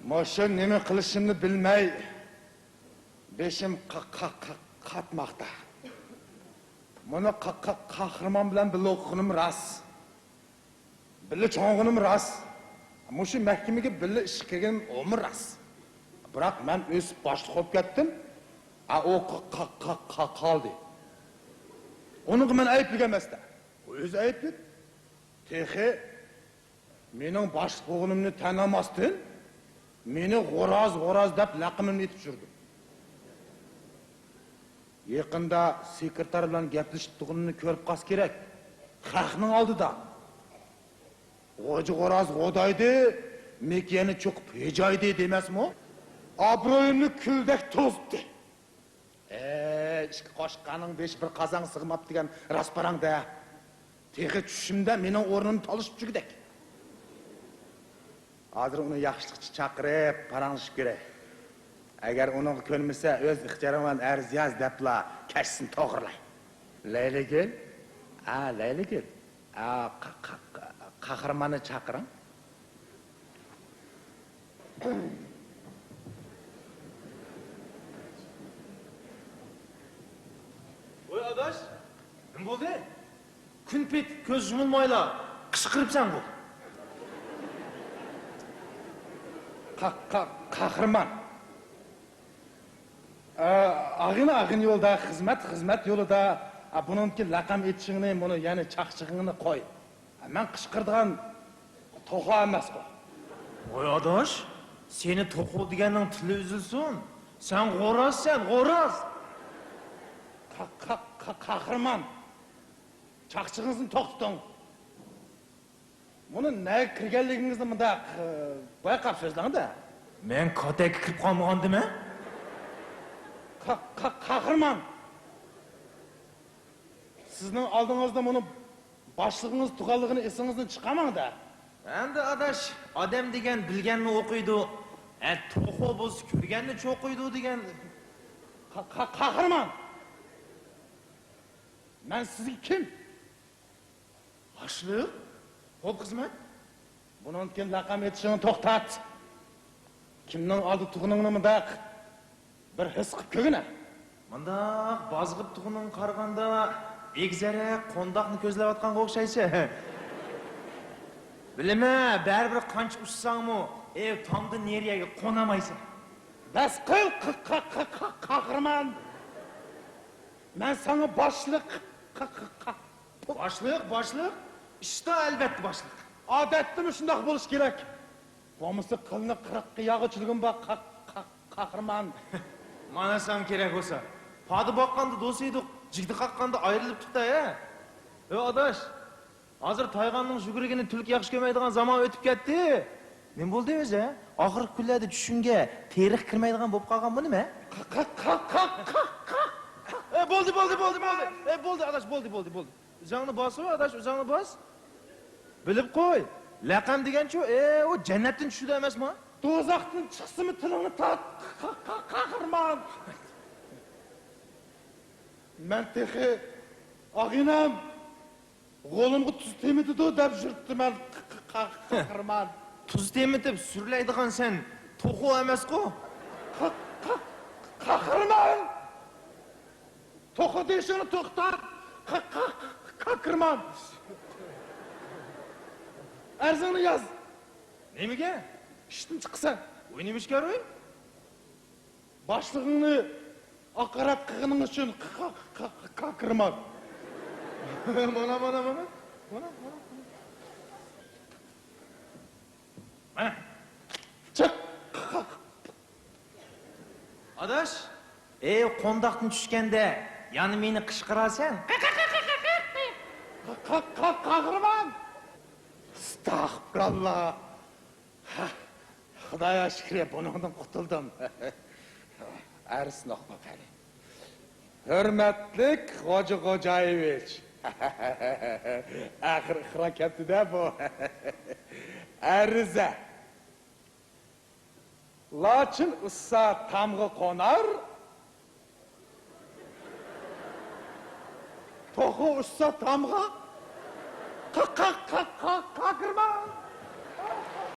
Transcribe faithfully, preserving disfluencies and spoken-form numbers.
مۇشۇ نېمە قىلىشىمنى بىلمەي، بېشىم ق-، ق-، ق-، قاتماقتا. مۇنى ق-، ق-، قاھرىمان بىلەن بىللە ئوقۇغىنىم راست. بىللە چوڭىغىنىم راست. مۇشۇ مەھكىمىگە بىللە ئىشقا كىرگىنىم ئۇمۇ راست. بىراق مەن ئۆسۈپ باشلىق بولۇپ كەتتىم. ئا، ئۇ ق-، ق-، ق-، ق-، قالدى. ئۇنىڭغا مەن ئەيىبلىك ئەمەس-دە. ئۇ ئۆزى ئەيىبلىك. تېخى مېنىڭ باشلىق بولغىنىمنى تەن ئالماستىن، مېنى غوراز، غوراز دەپ لەقىمىمنى ئېتىپ يۈردى. يېقىندا سېكرېتار بىلەن گەپلىشىپ تۇرغىنىمنى كۆرۈپ قالسا كېرەك. خەقنىڭ ئالدىدا. غوجا غوراز غودايدى، مېكىيەنى چوقۇپ ھىجايدى دېمەسمۇ؟ ئابرۇيۇمنى كۈلدەك توزۇتتى. ئەي، ئىككى قوشقاننىڭ بېشى بىر قازانغا سىغماپتۇ دېگەن راست پاراڭ-دە. تېخى چۈشۈمدە مېنىڭ ئورنۇمنى تالىشىپ جۈگىدەك. ھازىر ئۇنى ياخشىلىقچە چاقىرىپ، پاراڭلىشىپ كۆرەي. ئەگەر ئۇنىڭغا كۆنمىسە، ئۆز ئىختىيارىڭ بىلەن ئەرز ياز دەپلا كەچسىنى توغرىلاي. لەيلىگۈل؟ ھە، لەيلىگۈل. ھە، قا-، قا-، قا-، قاھرىماننى چاقىرىڭ. ۋاي ئاداش، نېمە بولدى؟ كۈن پېتىپ كۆز يۇمۇلمايلا قىچقىرىپسەنغۇ. قا-، قا-، قاھرىمان. ئا، ئاغىنە، ئاغىنە يولىدا، خىزمەت، خىزمەت يولىدا. ئا، بۇنىڭدىكى لەقەم ئېتىشىڭنى، مۇنۇ يەنى چاقچىقىڭنى قوي. مەن قىچقىرىدىغان توخۇ ئەمەسقۇ. ۋاي ئاداش، سېنى توخۇ دېگەننىڭ تىلى ئۈزۈلسۇن. سەن غورازسەن، غوراز. قا-، قا-، قا-، قاھرىمان، چاقچىقىڭىزنى توختىتىڭ. مۇنۇ نەگە كىرگەنلىكىڭىزنى مۇنداق، ئى، بايقاپ سۆزلەڭدە. مەن كاتەككە كىرىپ قالمىغاندىمەن؟ قا-، قا-، قاھرىمان! سىزنىڭ ئالدىڭىزدا مۇنۇ باشلىقىڭىز تۇرغانلىقىنى ئېسىڭىزدىن چىقارماڭ-دە. ئەمدى ئاداش، ئادەم دېگەن بىلگەننى ئوقۇيدۇ. ئە، توخۇ بولسا كۆرگەننى چوقۇيدۇ دېگەن. قا-، قا-، قاھرىمان! مەن سىزگە كىم؟ باشلىق؟ قول خىزمەت؟ بۇنىڭدىن كېيىن لەقەم ئېتىشىڭنى توختات. كىمنىڭ ئالدىدا تۇرغىنىڭنى مۇنداق بىر ھېس قىلىپ كۆرگىنە. مۇنداق بازغىپ تۇرغىنىڭغا قارىغاندا، ئېگىز ھەرە قونداقنى كۆزلەۋاتقانغا ئوخشايسەن. بىلىمەن، بەرىبىر قانچە ئۇچساڭمۇ، ئەي، تامدىن نېرى يەرگە قونالمايسەن. بەس قىل، قا-، قا-، قا-، قا-، قاھرىمان! مەن ساڭا باشلىق، قا-، قا-، قا-، باشلىق، باشلىق. ئىشتا ئەلۋەتتە باشلىق. ئادەتتىمۇ شۇنداق بولۇشى كېرەك. بولمىسا قىلنى قىرىققا ياغ ئىچىدىغۇم بار، قا-، قا-، قاھرىمان. مانا ساڭا كېرەك بولسا. پادا باققاندا دوست ئىدۇق، جىگدە قاققاندا ئايرىلىپتۇق-تە، ھە؟ ھە، ئاداش. ھازىر تايغاننىڭ يۈگۈرۈكىنى تۈلكە ياخشى كۆرمەيدىغان زامان ئۆتۈپ كەتتى. نېمە بولدى ئۆزى؟ ئاخىرقى كۈنلەردە چۈشۈڭگە تېرىق كىرمەيدىغان بولۇپ قالغانمۇ نېمە؟ قا-، قا-، قا-، قا-، قا-، قا-، قا-، ئە، بولدى، بولدى، بولدى، بولدى. ئە، بولدى، ئاداش، بولدى، بولدى، بولدى. ئۆزۈڭنى باس، ئاداش، ئۆزۈڭنى باس. بىلىپ قوي. لەقەم دېگەنچۇ، ئە، ئۇ جەننەتتىن چۈشىدۇ ئەمەسمۇ؟ دوزاختىن چىقسىمۇ تىلىڭنى تارت، قا-، قا-، قا-، قاھرىمان. مەن تېخى ئاغىنەم غولۇمغا تۇز تېمىتىدۇ دەپ يۈرۈپتىمەن، ق-، ق-، ق-، قاھرىمان. تۇز تېمىتىپ سۈرلەيدىغان سەن توخۇ ئەمەسقۇ؟ ق-، ق-، قاھرىمان! توخۇ دېيىشىڭنى توختات! ق-، ق-، ق-، قاھرىمان! ئەرزىڭنى ياز! نېمىگە؟ ئىشتىن چىقىسەن. ۋاي نېمىشكار ۋاي؟ باشلىقىڭنى ھاقارەت قىلغىنىڭ ئۈچۈن ق-، ق-، ق-، ق-، قاھرىمان. مانا، مانا، مانا. مانا، مانا، مانا. مانا. چىق. ئاداش، ئەي، قونداقتىن چۈشكەندە يەنە مېنى قىچقىرارسەن. ق-، ق-، قاھرىمان! ئەستەغپۇرۇللا. ھە، خۇدايا شۈكرى، بۇنىڭدىن قۇتۇلدۇم. ئەرزنى ئوقۇڭ قېنى. ھۆرمەتلىك خوجا خوجايېۋىچ. ئاخىر ئىقرا كەپتۇ-دە بۇ. ئەرزە. لاچىن ئۇچسا تامغا قونار، توخۇ ئۇچسا تامغا، قا-، قا-، قا-، قا-، قاھرىمان!